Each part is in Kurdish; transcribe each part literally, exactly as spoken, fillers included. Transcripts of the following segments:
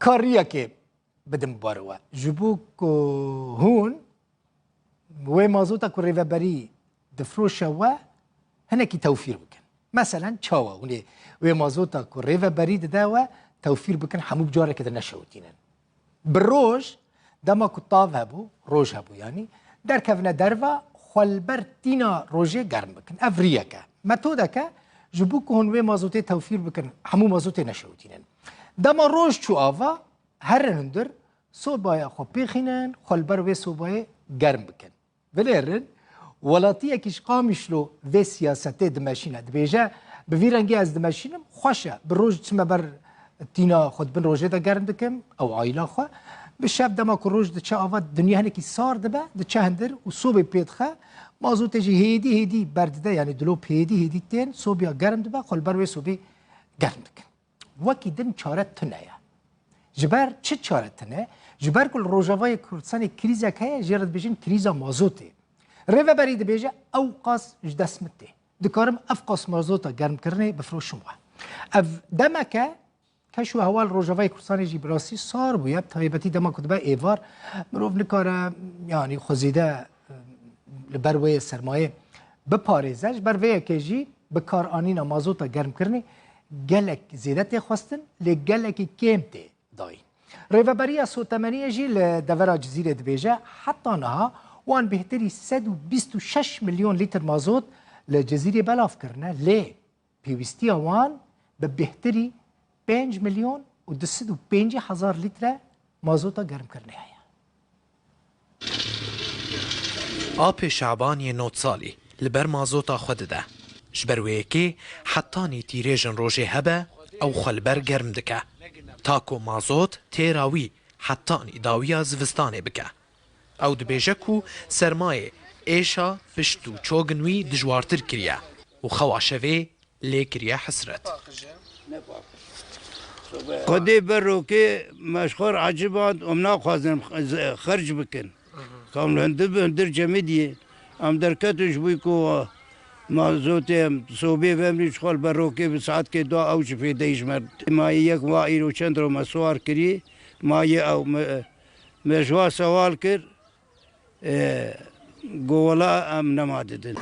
Ka riyekê bidim bar we. Ji bo ku hûn wê mazota ku rêveberî difroşe we hinekî tewfîr bikin. Meselen çawa hûn ê wê mazota ku rêveberî dide we tewfîr bikin, hemû bi carekê de neşewitînin? Bi roj, dema ku tav hebû, roj hebû yanî, derkevine derve, xwe li ber tîna rojê germ bikin. Ev riyek e. Metodek e, ji bo ku hûn wê mazotê tewfîr bikin, hemû mazotê neşewitînin. Dema roj çû ava, herin hundir, sobaya xwe pêxînin, xwe li ber wê sobayê germ bikin. Bilêrin, welatiyekî ji Qamişlo vê siyasetê dimeşîne. Dibêje, bi vî rengî ez dimeşînim, xweş e. Bi roj diçime ber tîna xwe, di bin rojê de germ dikim, ew aîla xwe. Bi şev dema ku roj diçe ava, dinya hinekî sar dibe, diçe hundir û sobê pê dixe. Mazotê jî hêdî hêdî berdide, yanî dilop hêdî hêdî tên, sobiya germ dibe, xwe li ber wê sobî germ dikin. Wekî din çare tune ye. Ji ber çi çare tune? Ji ber ku li Rojavayê Kurdistanê krîzek heye, jê re dibêjin krîza mazotê. Rêveberî dibêje, ew qas ji dest min tê. Dikarim ev qas mazota germkirinê bifroşim we. Ev demek e, keş û hewa li Rojavayê Kurdistanê jî bi rastî sar bûye, bi taybetî dema ku dibe êvar, mirov nikare, yanî xwe zêde li ber wê sermayê biparêze. Ji ber vê yekê jî bikaranîna mazota germkirinê gelek zêde tê xwestin, lê gelekî kêm tê dayîn. Rêveberiya Sotemeniyê jî li devera Cizîrê dibêje, heta niha wan bêhtirî sed û bîst û şeş milyon lîtir mazot li Cizîrê belav kirine, lê pêwîstiya wan bi bêhtirî pênc milyon û du sed û pêncî hezar lître mazota germkirinê heye. Apê Şabaniyê nod salî li ber mazota xwe dide. Ji ber wê yekê hetanî tîrêjin rojê hebe, ew xwe li ber germ dike. Ta ku mazot têra wî hetanî dawiya zivistanê bike. Ew dibêje ku sermayê êşa pişt û çogin wî dijwartir kiriye û xewa şevê lê kiriye hesret. Xwedê ber rokê me ji xwe re eciband, em naxwazin xerc bikin. Kam li hundir bi hundir cemidiyê. Em derketin ji bo ku mazotê em sobê vemrî ji xwe li ber rokê bi saetkê dua ew ji fêdeyî ji me. Ma yek va îro çend ro me siwar kirî, ma yê ew me, me ji wa sewal kir. E, go wela em nema didin.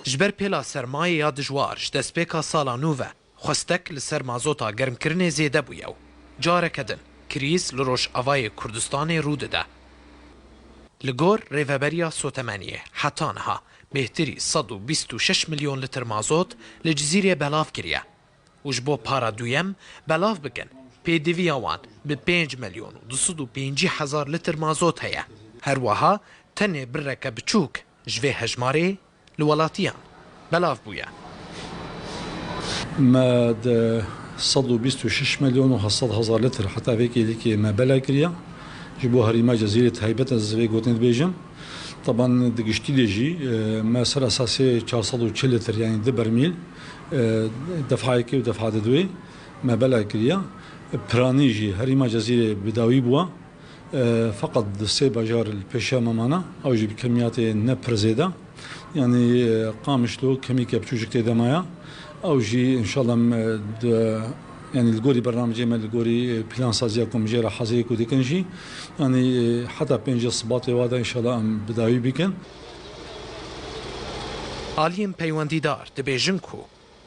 Ji ber pêla sermayê ya dijwar ji destpêka sala nû ve xwestek li ser mazota germkirinê zêde bûye û careke din krîz li Rojavayê Kurdistanê rû dide. Li gor Rêveberiya Sotemeniyê heta niha bêhtirî sed û bîst û şeş milyon lîtir mazot li Cizîrê belav kiriye. û ji bo para duyem belav bikin, pêdiviya wan bi pênc milyon û du sed û pêncî hezar lîtir mazot heye. Her wiha tenê bireke biçûk ji vê hejmarê li welatiyan belav bûye. Me di sed û bîst û şeş milyon û heft sed hezar lîtir heta vê kêlîkê me bela kiriye. Ji bo herîma Cezîrê taybet ez vê gotinê dibêjim. Teban di giştî de jî, e, me ser esasê çar sed û çil lîtir, yanî du bermîl, e, defayekê û defa di duwê me bela kiriye. Piranî jî herîma Cezîrê bi dawî bûye. E, feqet di sê bajar li pêşiya me mane, ew jî bi kemiyatê ne pir zêde. Yanî, e, Qamişlo kemîke biçûcik tê de maye. Ew jî înşallah me di, yanî li gorî bernamecê me, li gorî, e, plansaziya ku em jê re hazirî ku dikin jî, yanî, e, heta pêncê Sibatê wa de înşallah em bi dawî bikin. Aliyên peywendîdar dibêjin ku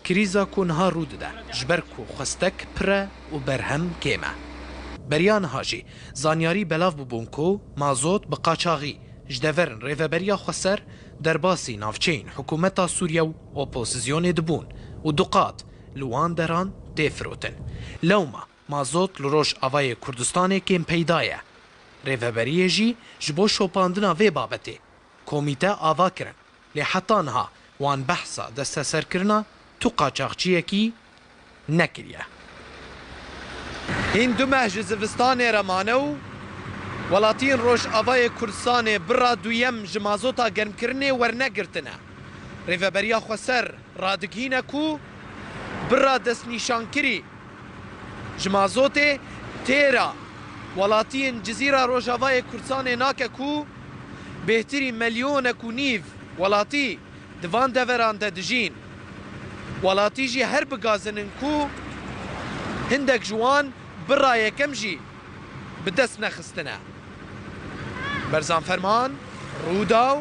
krîza ku niha rû dide, ji ber ku xwestek pir e û berhem kêm e. Beriya niha jî zanyarî belav bûbûn ku mazot bi qaçaxî ji deverin Rêveberiya Xweser derbasî navçeyên hikûmeta Sûriye û opozîsyonê dibûn û du qat li wan deran tê firotin. Lewma mazot li Rojavayê Kurdistanê kêmpeyda ye. Rêveberiyê jî ji bo şopandina vê babetê komîte ava kirin, lê heta niha wan behsa desteserkirina tu qaçaxçiyekî nekiriye. Hîn du meh ji zivistanê re mane û welatiyên Rojavayê Kurdistanê bira duyem ji mazota germkirinê wernegirtine. Rêveberiya Xweser radigihîne ku bira destnîşankirî ji mazotê têra welatiyên Cizîra Rojavayê Kurdistanê nake ku bêhtirî milyonek û nîv welatî di van deveran de dijîn. Welatî jî her bigazin in ku Hindek ji wan bira yekem jî bi dest nexistine. Berzan Ferman, Rûdaw,